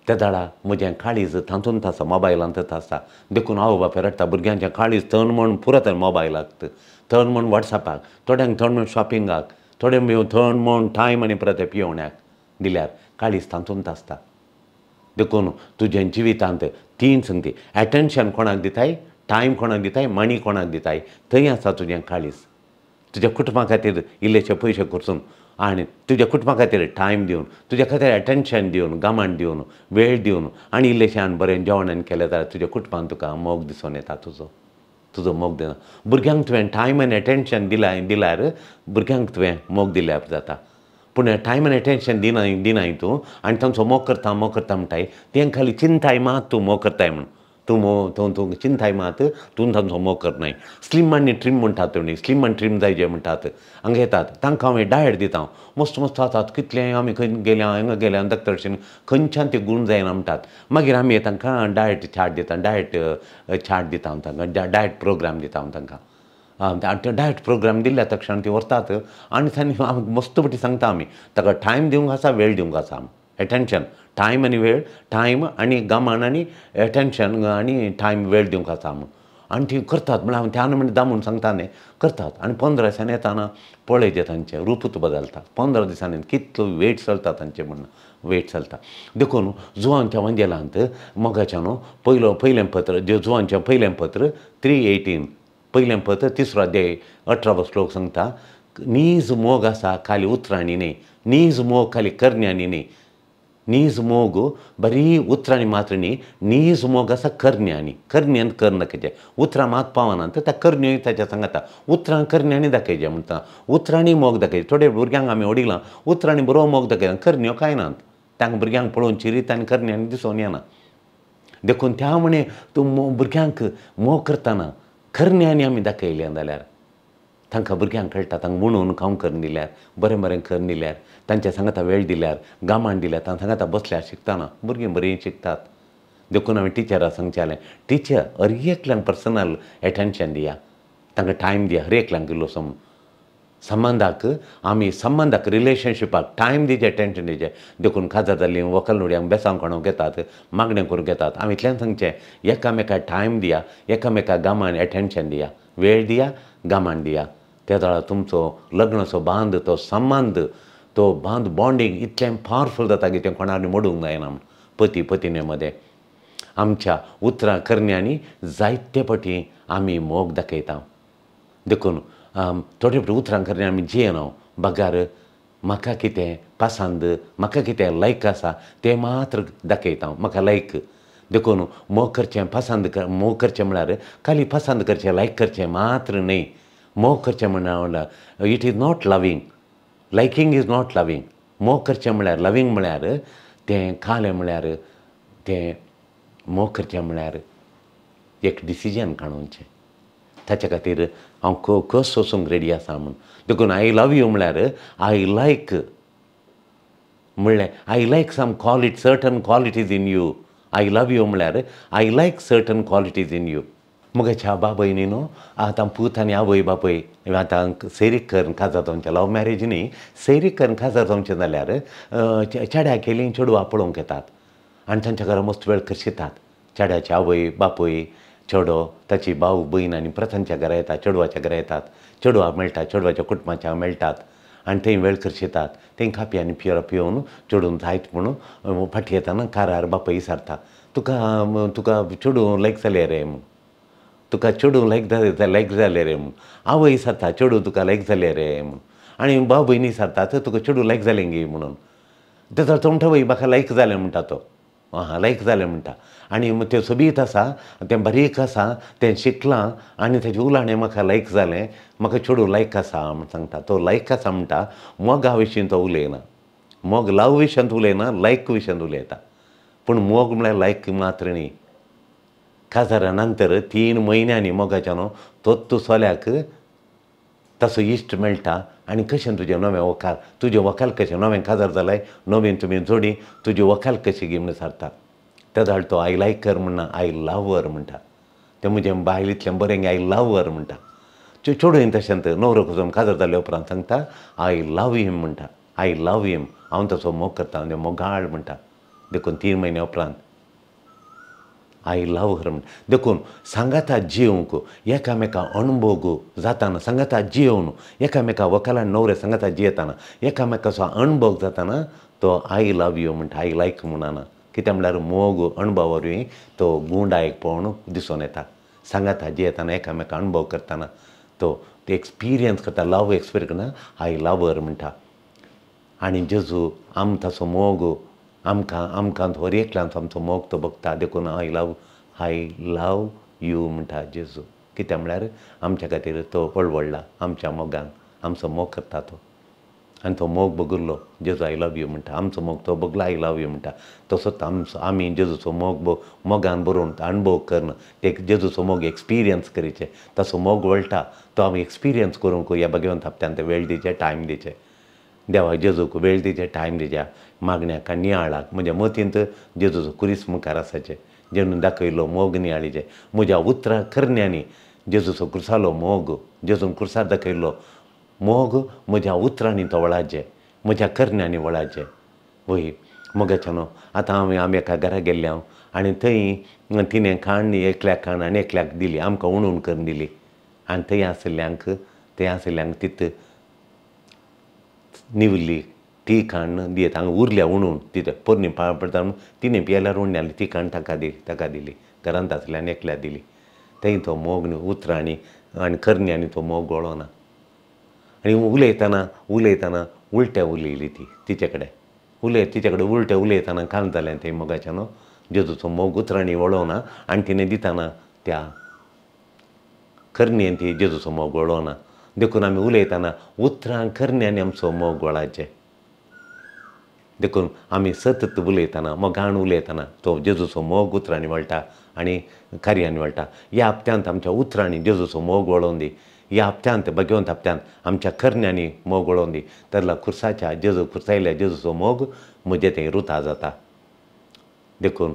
त्या दाडा म्हजें काळीज तातूंत आसा, मोबायलांतच आसा. देखून आवय बापूय रडटा, भुरग्यांचें काळीज थंड म्हण पुरत मोबायलाक, थंड म्हण वॉट्सॅपाक, थोड्यांक थंड म्हण शॉपिंगाक, थोड्यांक थंड म्हण टायम आनी परत पियोवण्याक दिल्यार काळीज तातूंत आसता. देखून तुजें जिवितांत तीन संगती, एटेन्शन कोणाक दिताय, टायम कोणाक दिताय, मनी कोणाक दिताय, थंय आसा तुजें काळीज. तुज्या कुटुंबा खातीर इल्लेशे पयशे खर्चून आनी तुज्या कुटुंबा खातीर टायम दिवन, तुज्या खातीर एटेन्शन दिवन, गामान दिवन, वेळ दिवन आनी इल्लेशें आनी बरें जेवण आनी केलें जाल्यार तुज्या कुटुंबान तुका मोग दिसून येता, तुजो तुजो मोग दिना. भुरग्यांक तुवें टायम आनी एटेन्शन दिल्यार भुरग्यांक तुवें मोग दिल्यार जाता. पूण टायम आनी एटेन्शन दिनाय दिनाय तूं आनी तांचो मोग करता मोग करता म्हणटाय, तें खाली चिंताय मात तूं मोग करताय म्हूण, तूं तूं तूं चिंताय मात तूं तांचो मोग करनाय. स्लिम आनी ट्रीम म्हणटात तुमी, स्लिम आनी ट्रीम जाय जे म्हणटात हांगा येतात, तांकां हांव डायट दिता, मस्त मस्त जातात, कितलें आमी खंय गेल्या हांगा गेल्या डॉक्टरशीन खंयच्यान ते गूण जायना म्हणटात. मागीर आमी तांकां डायट चार्ट दिता, डायट चार्ट दिता हांव तांकां, डायट प्रोग्राम दिता हांव तांकां. डायट प्रोग्राम दिल्ल्या तक्षण ती व्हरतात आनी तांणी मस्त पटी सांगता आमी ताका टायम दिवंक आसा, वेळ दिवंक आसा. एटेन्शन, टायम आनी वेळ, टायम आनी गमान आनी एटेन्शन आनी टायम वेळ दिवंक आसा म्हूण. आनी ती करतात म्हळ्यार हांव त्यान म्हण दामून सांगता न्ही, करतात. आनी 15 दिसांनी येताना पळयचे तांचें रुपूच बदलता, 15 दिसांनी कितलो वेट चलता तांचें म्हण, वेट चलता. देखून जुवांच्या वंजेलांत मोगाच्या न्हू पयलें पत्र, जुवांचें पयलें पत्र 3:18, पयलें पत्र 3रो अध्याय 18वो श्लोक सांगता, नीज मोग आसा खाली उतरांनी न्ही, नीज मोग खाली करण्यांनी न्ही, नीज मोग बरी उतरांनी मात्र न्ही, नीज मोग आसा करण्यांनी, करण्यान कर दाखयचें, उतरां मात पावना तर त्या करण्यो ताच्या सांगता, उतरां करण्यांनी दाखयचें म्हणटा, उतरांनी मोग दाखयचें. थोडे भुरग्यांक आमी वडिलां उतरांनी बरो मोग दाखयता, करण्यो कांय नात, तांकां भुरग्यांक पळोवन चिरीत आनी करण्यांनी दिसून येना. देखून त्या म्हणे तूं भुरग्यांक मोग करतना करण्यांनी आमी दाखयलें जाल्यार तांकां भुरग्यांक कळटा, तांकां म्हणून खावंक करून दिल्यार, बरें बरें करून दिल्यार, तांच्या सांगाता वेळ दिल्यार, गामान दिल्यार, तांच्या सांगाता बसल्यार शिकतना भुरगीं बरीं शिकतात. देखून हांवें टिचराक सांगचें, टिचर हर एकल्यांक पर्सनल एटेन्शन दिया, तांकां टायम दिया, हर एकल्यांक इल्लो संबंदाक आमी संबंदाक रिलेशनशिपाक टायम दिवचें, एटेन्शन दिवचें. देखून काजार जालीं व्हंकल नुड्यांक बेसांव कोणूंक घेतात, मागणें करूंक घेतात, आमी इतल्यान सांगचें एकामेकाक टायम दिया, एकामेकाक गामान एटेन्शन दिया, वेळ दिया, गामान दिया. त्या वेळार तुमचो लग्नाचो बांद, तो संबंद, तो बांद बॉन्डींग इतलें पावरफूल जाता की तें कोणाक मोडूंक जायना. पती पतिने मदें आमच्या उतरां करण्यांनी जायते पटी आमी मोग दाखयता. देखून थोडे फावटी उतरां करण्या आमी जियेना, बगार म्हाका कितें पसंद, म्हाका कितें लायक आसा तें मात्र दाखयता, म्हाका लायक. देखून मोग करचें, पसंद मोग करचें म्हळ्यार खाली पसंद करचें, लायक करचें मात्र न्हय. मोग करचें म्हणल्यार it is not loving, liking is not loving. मोग करचें म्हळ्यार, लवींग म्हळ्यार तें खालें म्हळ्यार तें मोग करचें म्हळ्यार एक डिसिजन काडूचें, ताच्या खातीर हांव कस सोसूंक रेडी आसा म्हूण. देखून I love you म्हळ्यार I like म्हणलें, I like some quality, certain qualities in you. I love you म्हळ्यार I like certain qualities in you. म्हज्या बाबयनी न्हू आतां पूत आनी आवय बापूय आतां सैरीक करून काजार जावचें, लव मॅरेज न्ही, सैरीक करून काजार जावचें जाल्यार चेड्या केली चेडवां पळोवंक येतात आनी तांच्या घरा मस्त वेळ खर्चितात. चेड्याची आवय बापूय, चेडो, ताची भाव भयण आनी परत तांच्या घरा येतात, चेडवाच्या घरा येतात, चेडवाक मेळटा, चेडवाच्या कुटुंबाच्या मेळटात आनी थंय वेळ खर्चितात. थंय कापी आनी पियोवन चेडून जायत म्हणून फाटीं येताना कारार बापूय विचारता, तुका तुका चेडूं लायक जालें रे म्हूण, तुका चेडूं लायक लायक जालें रे म्हूण. आवय विचारता, चेडूं तुका लायक जालें रे म्हूण. आनी भाव भयणी विचारता, तुका चेडूं लायक जालें गे म्हणून. तेजो तो म्हणटा, वय म्हाका लायक जालें म्हणटा तो, आं लायक जालें म्हणटा. आनी तें सोबीत आसा, तें बारीक आसा, तें शिकलां आनी तेजें उलोवणें म्हाका लायक जालें, म्हाका चेडूं लायक आसा म्हूण सांगता. तो लायक आसा म्हणटा, मोगा विशीं तो उलयना. मोग लव विशयांत उलयना, लायक विशयांत उलयता. पूण मोग म्हळ्यार लायक मात्र न्ही. काजारा नंतर 3 म्हयन्यांनी मोगाच्या न्हू तोच चल्याक ताचो इश्ट मेळटा आनी कशें तुजें नवें वकाल, तुजें वकाल कशें, नवें काजार जालें, नवीन तुमी जोडी, तुजी वकाल कशी गी म्हणून सारता. तेदाळ तो I like हर म्हणना, I love हर म्हणटा. तें म्हजें बायल इतलें बरें I love हर म्हणटा. चेडूं तशेंच न्हवरो कसो काजार जाल्या उपरांत सांगता I love हिम म्हणटा, I love हिम, हांव ताचो मोग करता, हांव मोगाळ म्हणटा. देखून 3 म्हयन्या उपरांत I love हर म्हणटा. देखून सांगाता जिवंक एकामेका अणभोग जाताना, सांगाता जिवन एकामेका वकालान न्हवरे सांगाता जियेताना एकामेकाचो अणभोग जाताना तो I love you म्हणटा, I like म्हणना. कित्याक म्हणल्यार मोग अणभव वरवीं तो गुंडायक पळोवन दिसून येता. सांगाता जियेताना एकामेका अणभव करतना तो एक्सपिरियन्स करता, लव एक्सपिरियन्स करतना I love हर म्हणटा. आनी जेजू आम ताचो मोग आमकां आमकां हर एकल्यान आमचो मोग तो बघता. देखून I love, I love you म्हणटा जेजू. कित्याक म्हळ्यार आमच्या खातीर तो वळवळ्ळा, आमच्या मोगान आमचो मोग करता तो. आनी तो मोग बगुल्लो जेजू I love you म्हणटा. आमचो मोग तो बगलो I love you म्हणटा. तसोच आमचो आमी जेजूचो मोग मोगान बरोवन अणभव करून ते जेजूचो मोग एक्सपिरियन्स करीचे, ताचो मोग वळटा तो आमी एक्सपिरियन्स करूंक ह्या भगवंत हप्त्यान ते वेळ दिवचे, टायम दिवचे. देवाक जेजूक वेळ दिवचे, टायम दिवचे मागण्याक आनी नियाळाक. म्हज्या मतींत जेजूचो कुरीस मुखार आसाचे, जेणून दाखयलो मोग नियाळीचे. म्हज्या उतरां करण्यांनी जेजूचो कुर्सालो मोग, जेजून कुर्सार दाखयलो मोग म्हज्या उतरांनी तो वळाचे, म्हज्या करण्यांनी वळाचे. वय मोगाच्या न्हू आतां आमी आमी एका घरा गेल्ले हांव आनी थंय तिणें खाण एकल्याक खाण आनी एकल्याक दिली, आमकां उणून करून दिली. आनी थंय आशिल्ल्यांक थंय आशिल्ल्यांक तित निवली ती खाण दियत हांगा उरल्या उणून तिथे पोरणी पाळ पडटा म्हणून तिणें पियेल्यार उणें जाली ती खाण ताका दिली, ताका दिली घरांत आसल्यान एकल्या दिली. थंय तो मोग न्हू उतरांनी आनी करण्यांनी तो मोग गळोना. आनी उलयतना उलयतना उलटें उलयली ती तिचे कडेन, उलय तिचे कडेन उलटें उलयतना कांय जालें थंय मोगाच्या न्हू जेजूचो मोग उतरांनी वळोवना आनी तिणें दितना त्या करण्येन ती जेजूचो मोग वळोवना. देखून आमी उलयतना उतरां करण्यांनी आमचो मोग वळाचे. देखून आमी सतत उलयतना मोगान उलयतना तो जेजूचो मोग उतरांनी वळटा आनी कार्यांनी वळटा. ह्या हप्त्यांत आमच्या उतरांनी जेजूचो मोग वळोवन दी, ह्या हप्त्यांत भगवंत हप्त्यांत आमच्या करण्यांनी मोग वळोवन दी. तरला खुर्साच्या जेजू खुर्सायल्या जेजूचो मोग म्हजें तें रुता जाता. देखून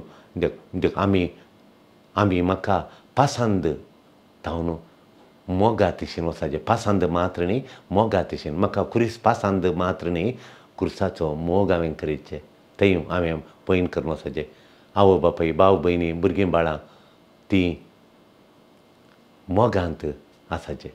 आमी आमी म्हाका पासांद धांवन मोगा तिशेन वचाचें, पासांद मात्र न्ही मोगा तिशेन. म्हाका खुरीस पासांद मात्र न्ही, खुर्साचो मोग हांवें करीचे थंय हांवें पयन करून वचाचें. आवय बापूय भाव भयणी भुरगीं बाळां तीं मोगांत आसाचें.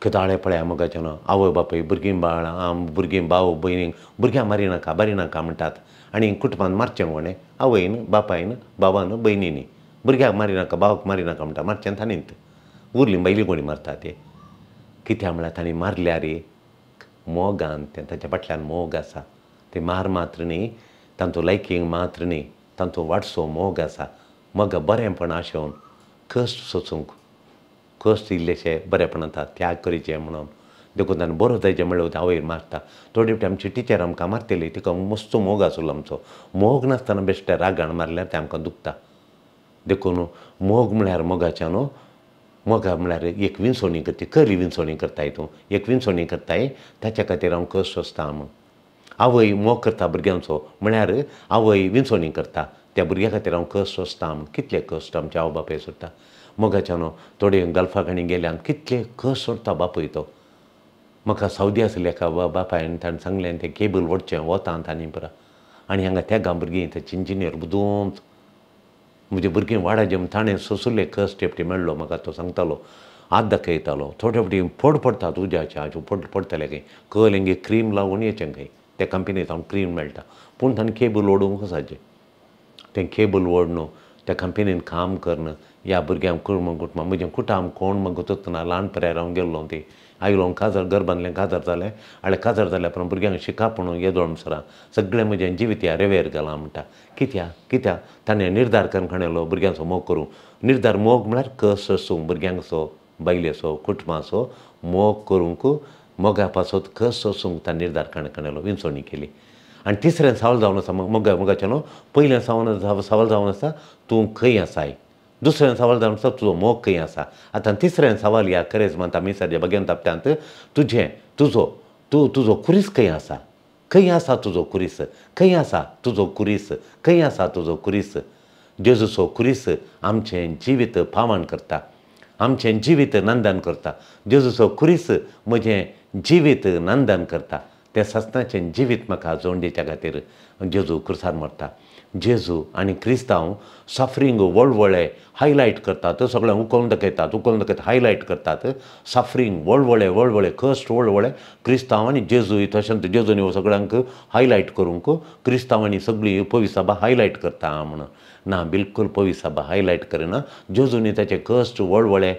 केदाळे पळया मोगाचें न्हू आवय बापूय भुरगीं बाळां भुरगीं भाव भयणींक भुरग्यां मारिनाका मारिनाका म्हणटात. आनी कुटुंबान मारचें कोणें, आवयन बापायन भावान भयणींनी. भुरग्याक मारिनाका भावाक मारिनाका म्हणटा, मारचें ताणींत उरलीं बायली कोणी मारता ते. कित्याक म्हळ्यार तांणी मारल्यार मोगान तें ताच्या फाटल्यान मोग आसा. ते मार मात्र न्ही, तांचो लायकींग मात्र न्ही, तांचो वाडसो मोग आसा. मोग बरेंपण आशेवन कश्ट सोसूंक, कश्ट इल्लेशे बरेपण आतां त्याग करीचे म्हणून. देखून ताणें बरो जायचें म्हणल्यार आवयन मारता. थोडे फावटी आमची टिचर आमकां मारतली, तिका मस्तो मोग आसलो आमचो. मोग नासतना बेश्टे रागान मारल्यार तें आमकां दुखता. देखून मोग म्हळ्यार मोगाच्या न्हू मोगा म्हळ्यार एक विंचवणी करची, खरी विंचवणी करताय तूं, एक विंचवणी करताय ताच्या खातीर हांव कश्ट सोंसता म्हूण. आवय मोग करता भुरग्यांचो म्हळ्यार आवय विंचवणी करता त्या भुरग्या खातीर हांव कश्ट सोंसता म्हूण. कितले कश्ट आमच्या आवय बापूय सोडटा मोगाच्या न्हू. थोडे गल्फा खाणी गेल्यान कितले कश्ट सोडटा बापूय तो. म्हाका सावदी आसले एका बापायन ताणें सांगलें तें केबल ओडचें वतांत आनी पुरा आनी हांगा तेगां भुरगीं तें इंजिनियर बुदूंत म्हजे भुरगीं वाडाचे ताणें सोंसुल्ले कश्ट एकटी मेळ्ळो म्हाका. तो सांगतालो हात दाखयतालो थोडे फावटी फोड पडटात उज्याचे, हाचे फोड पडटले खंय कल हेंगे क्रीम लावन येचें खंय त्या कंपनी सावन क्रीम मेळटा. पूण ताणें केबल ओडूंक वचाचें, तें केबल ओडून त्या कंपनीन काम करून ह्या भुरग्यांक कुटुंब कुटुंबां म्हजें कुटाम कोण म्हाका ना. ल्हान पर्यार हांव गेल्लो ती आयलो काजार घर बांदलें काजार जालें आनी काजार जाल्या उपरांत भुरग्यांक शिकप म्हणून येदोळ म्हणसर सगळें म्हजें जिवीत ह्या रेवेर गेलां म्हणटा. कित्याक कित्याक ताणें निर्धार करून खणेलो भुरग्यांचो मोग करूं. निर्धार मोग म्हळ्यार कश्ट आसूं भुरग्यांचो बायलेचो कुटुंबाचो मोग करूंक मोगा पासत कश्ट आसूंक ताणें निर्धार करून खणेलो, विंचवणी केली. आनी तिसरें सवाल जावन आसा मोगाचें न्हू, पयलें सवाल जावन आसा तूं खंय आसाय, दुसरें सवाल जावन आसा तुजो मोग खंय आसा। आतां तिसरें सवाल ह्या करेज म्हणटा मिसाच्या भगेंत हप्त्यांत तुजें तुजो तूं तुजो खुरीस खंय आसा, खंय आसा तुजो खुरीस, खंय आसा तुजो खुरीस, खंय आसा तुजो खुरीस। जेजूचो खुरीस आमचें जिवीत पावन करता, आमचें जिवीत नंदन करता। जेजूचो खुरीस म्हजें जिवीत नंदन करता। तें ससनाचें जिवीत म्हाका जोड दिवच्या खातीर जेजू खुर्सार मरता। जेजू आनी क्रिस्तांव सफरींग वळवळे हायलायट करतात, सगळें उखलून दाखयतात, उखलून दाखयतात, हायलायट करतात सफरींग वळवळे वळवळे कश्ट वळवळे क्रिस्तांव आनी जेजू तशेंच जेजूनी सगळ्यांक हायलायट करूंक क्रिस्तांवांनी सगळीं पविसाबा हायलायट करता म्हणून ना, बिलकूल पविसाबा हायलायट करिना। जेजूनी ताचे कश्ट वळवळे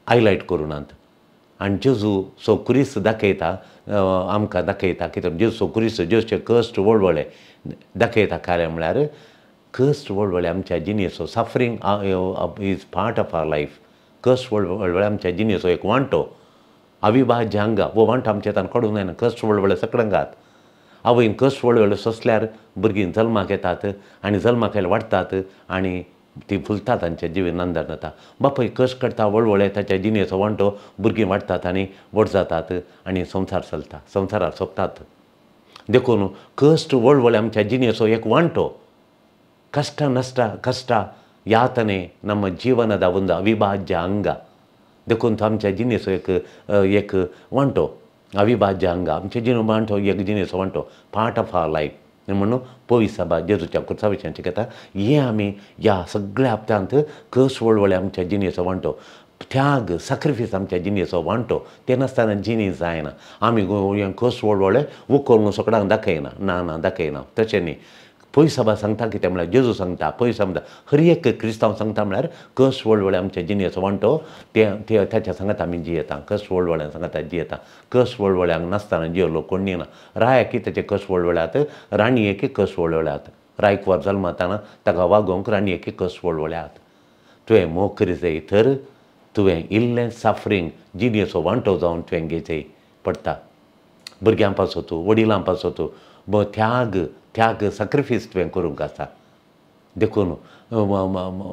हायलायट करुनात आनी जेजूचो खुरीस दाखयता, आमकां दाखयता कित्याक जेजूचो खुरीस जेजूचे कश्ट वळवळे दाखयता। खरें म्हळ्यार कश्ट वळवळे आमच्या जिणेचो suffering is part of our life. कश्ट वळवळे आमच्या जिणेचो एक वांटो, अविभाज्य अंग हो वांटो आमच्या हातान काडूंक जायना। कश्ट वळवळे सगळ्यांक आवयन कश्ट वळवळे सोंसल्यार भुरगीं जल्माक येतात आनी जल्माक आयल्यार वाडटात आनी ती फुलता, तांच्या जिवीत नंदन जाता। बापूय कश्ट करता वळवळे ताच्या जिणेचो वांटो, भुरगीं वाडटात आनी व्हड जातात आनी संवसार चलता, संवसारार सोंपतात। देखून कश्ट वळवळे आमच्या जिणेचो एक वांटो। ಕಷ್ಟ ನಷ್ಟ ಕಷ್ಟ ಯಾತನೆ ನಮ್ಮ ಜೀವನದ ಒಂದು ಅವಿಭಾಜ್ಯ ಅಂಗ. देखून तो आमच्या जिणेचो एक एक वांटो, अविभाज्य अंग आमच्या जिणे वांटो, एक जिणेचो वांटो, पार्ट ऑफ our life म्हणून पविसाबा जेजूच्या खुर्सा विशयान शिकयता। हें आमी ह्या सगळ्या हप्त्यांत कश्ट वळवळे आमच्या जिणेचो वांटो, त्याग सॅक्रिफायस आमच्या जिणेचो वांटो, तें नासतना जिणी जायना। आमी कश्ट वळवळे उखलून सगळ्यांक दाखयना, ना ना दाखयना, तशें न्ही। पयसबा सांगता कितें म्हळ्यार जेजू सांगता, पयसो म्हणटा हर एक क्रिस्तांव सांगता म्हळ्यार कश्ट वळवळे आमच्या जिणेचो वांटो, ते ताच्या सांगात आमी जियेता, कश्ट वळवळ्यां सांगात जियेता। कश्ट वळवळ्यांक नासतना जियेलो कोण ना। रायाकी ताचे कश्ट वळवळ्यात, राणयेकी कश्ट वळवळ्यात। रायकवार जल्मताना ताका वागोवंक राणयेकी कश्ट वळवळ्यात। तुवें मोग करी जाय तर तुवें इल्लें सफरींग जिणेचो वांटो जावन तुवें घेवचें पडटा। भुरग्यां पासत, वडिलां पासत त्याग त्याग सॅक्रिफायस तुवें करूंक आसा। देखून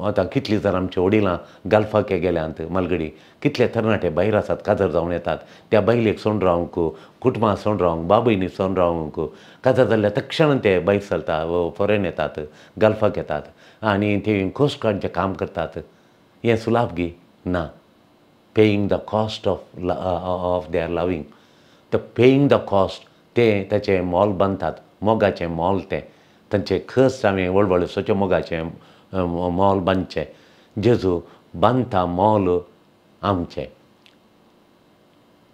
आतां कितलीं जाणां आमच्या वडिलां गल्फाक गेल्यांत, मालगडी कितले तरणाटे भायर आसात, काजार जावन येतात, त्या बायलेक सोडून रावंक, कुटुंबां सोडून रावंक, बाबयनी सोडून रावंक, काजार जाल्ल्या तक्षण ते भायर चलता, फॉरेन येतात, गल्फाक येतात आनी ते कोस्ट गार्डचें काम करतात। हें सुलाभ गी ना। Paying the cost of their loving, the paying the cost, ते ताचें मोल बांदतात, मोगाचें मोल तें तांचे कश्ट आमी वळवळे सोचे मोगाचें मोल बांदचें। जेजू बांदता मोल आमचें।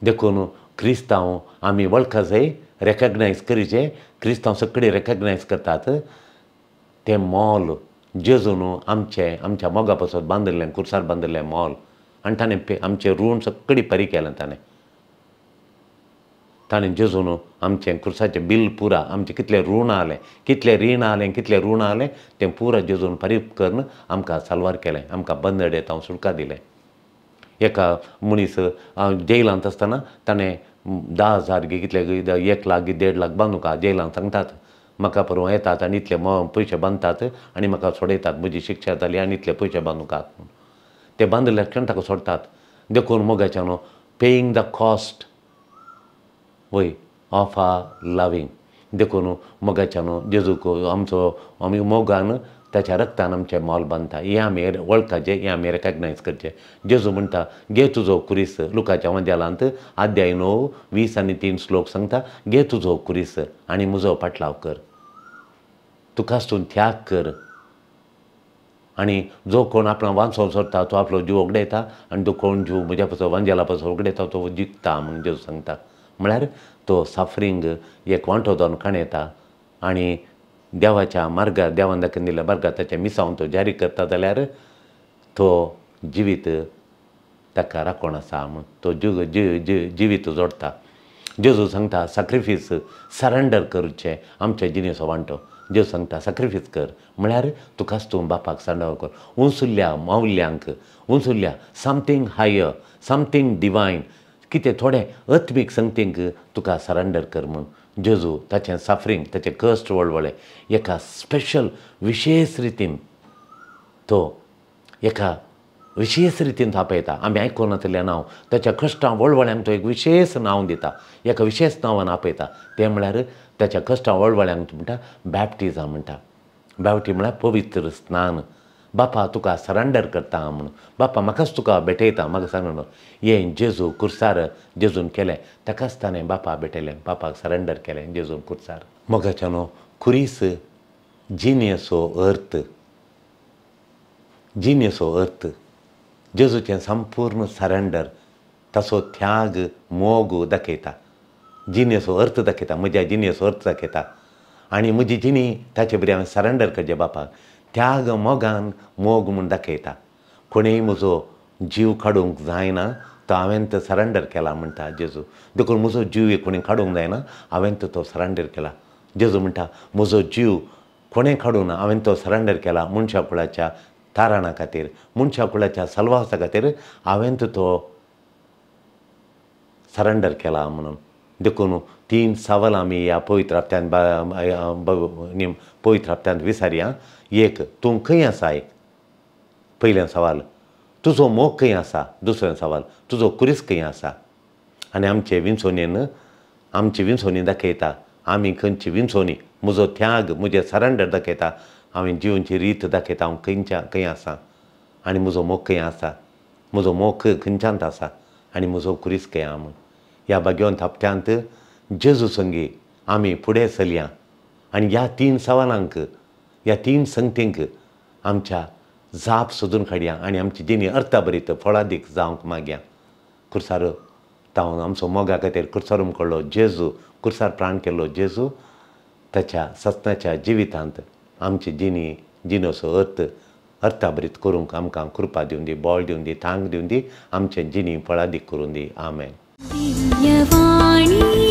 देखून क्रिस्तांव आमी वळखा जाय, रेकग्नायज करीचें, क्रिस्तांव सगळे रेकग्नायज करतात तें मोल जेजून आमचें आमच्या मोगा पासत बांदिल्लें, खुर्सार बांदिल्लें मोल आनी ताणें आमचें ऋण सगळी परी केलें ताणें। ताणें जेजून आमचें खुर्साचें बिल पुरा, आमचें कितलें ऋण आसलें, कितलें रीण आसलें, कितलें ऋण आसलें तें पुरा जेजून फारीक करून आमकां साल्वार केलें, आमकां बंदडेंत हांव सुटका दिलें। एका मनीस जेलांत आसतना ताणें 10,000 कितले 1 लाख 1.5 लाख बांदूंक जेलांत सांगतात, म्हाका परवां येतात आनी इतले पयशे बांदतात आनी म्हाका सोडयतात, म्हजी शिक्षा जाली आनी इतले पयशे बांदूंक म्हूण ते बांदिल्ल्या क्षण ताका सोडटात। देखून मोगाच्यान पेईंग the cost वय ऑफ our loving. देखून मोगाच्यान जेजूक आमचो आमी मोगान ताच्या रक्तान आमचें मोल बांदता, हें आमी वळखाचें, हें आमी रेकग्नायज करचें। जेजू म्हणटा घे तुजो खुरीस, लुकाच्या वंदेलांत अध्याय 9 20 आनी 3 श्लोक सांगता, घे तुजो खुरीस आनी म्हजो पाटलाव कर, तुकाच तूं त्याग कर आनी जो कोण आपणा वांचोवंक सोदता तो आपलो जीव उगडायता आनी तो कोण जीव म्हज्या पासून वांजेला पासून उगडायता तो जिखता म्हूण जेजू सांगता। म्हळ्यार तो सफरींग एक वांटो जावन काणयता आनी देवाच्या मार्गार, देवान दाखोवन दिल्ल्या मार्गार ताचें मिसावन तो जारी करता जाल्यार तो जिवीत ताका राखण आसा म्हूण तो जिवीत जोडटा। जेजू सांगता सॅक्रिफायस सरेंडर करचें आमच्या जिणेचो वांटो। जेजू सांगता सॅक्रिफायस कर म्हळ्यार तुकाच तूं बापाक सांडव कर, उंचुल्ल्या मावल्यांक, उंचुल्ल्या समथींग हायर, समथींग डिवायन, कितें थोडें आत्मीक संगतींक तुका सरेंडर कर म्हूण. जेजू ताचें सफरींग, ताचें कश्ट वळवळे एका स्पेशल विशेश रितीन तो एका विशेश रितीन आपयता. आमी आयकूं नातलें नांव ताच्या कश्टां वळवळ्यांक तो एक विशेश नांव दिता, एका विशेश नांवान आपयता. तें म्हळ्यार ताच्या कश्टां वळवळ्यांक म्हणटा बॅप्टिजम म्हणटा. बॅप्टी म्हळ्यार पवित्र स्नान. बापा तुका सरेंडर करता म्हूण, बापा म्हाकाच तुका भेटयता, म्हाका सांग म्हणून. हें जेजू कुर्सार जेजून केलें, ताकाच ताणें बापा भेटयलें, बापाक सरेंडर केलें जेजून कुर्सार. मोगाच्यानो खुरीस जिणेचो अर्थ, जिणेचो अर्थ जेजूचें संपूर्ण सरेंडर, ताचो त्याग मोग दाखयता, जिणेचो अर्थ दाखयता, म्हज्या जिणेचो अर्थ दाखयता. आनी म्हजी जिणी ताचे बरी हांवें सरेंडर करचें बापाक, त्याग मोगान मोग म्हूण दाखयता. कोणेय म्हजो जीव काडूंक जायना तो हांवें तो सरेंडर केला म्हणटा जेजू. देखून म्हजो जीव कोणी काडूंक जायना, हांवें तो सरेंडर केला. जेजू म्हणटा म्हजो जीव कोणें काडूंक ना, हांवें तो सरेंडर केला मनशा कुळाच्या तारणा खातीर, मनशा कुळाच्या सलवासा खातीर हांवें तो सरेंडर केला म्हणून. देखून तीन सवाल आमी ह्या पवित्र हप्त्यांत पवित्र हप्त्यांत विचारया. एक, तूं खंय आसाय? पयलें सवाल. तुजो मोग खंय आसा? दुसरें सवाल. तुजो कुरीस खंय आसा? आनी आमचे विंचोणेन, आमची विंचोणी दाखयता आमी खंयची विंचोणी. म्हजो त्याग, म्हजें सरेंडर दाखयता, हांवें जिवनची रीत दाखयता हांव खंयच्या खंय आसा, आनी म्हजो मोग खंय आसा, म्हजो मोग खंयच्यांत आसा, आनी म्हजो कुरीस खंय आहा म्हूण. ह्या भाग्यवंत हप्त्यांत जेजू संगी आमी फुडें चलया आनी ह्या तीन सवालांक, ह्या तीन संगतींक आमच्या जाप सोदून काडया आनी आमची जिणी अर्थाभरीत फळादीक जावंक मागया. कुर्सार तावन आमचो मोगा खातीर कुर्सार उमकळ्ळो जेजू, कुर्सार प्राण केल्लो जेजू, ताच्या सत्नाच्या जिवितांत आमची जिणी जिणेचो अर्थ अर्थाभरीत करूंक आमकां कृपा दिवन दी, बळ दिवन दी, तांक दिवन दी, आमचें जिणी फळादीक करून दी. आमेन. दिव्यवाणी.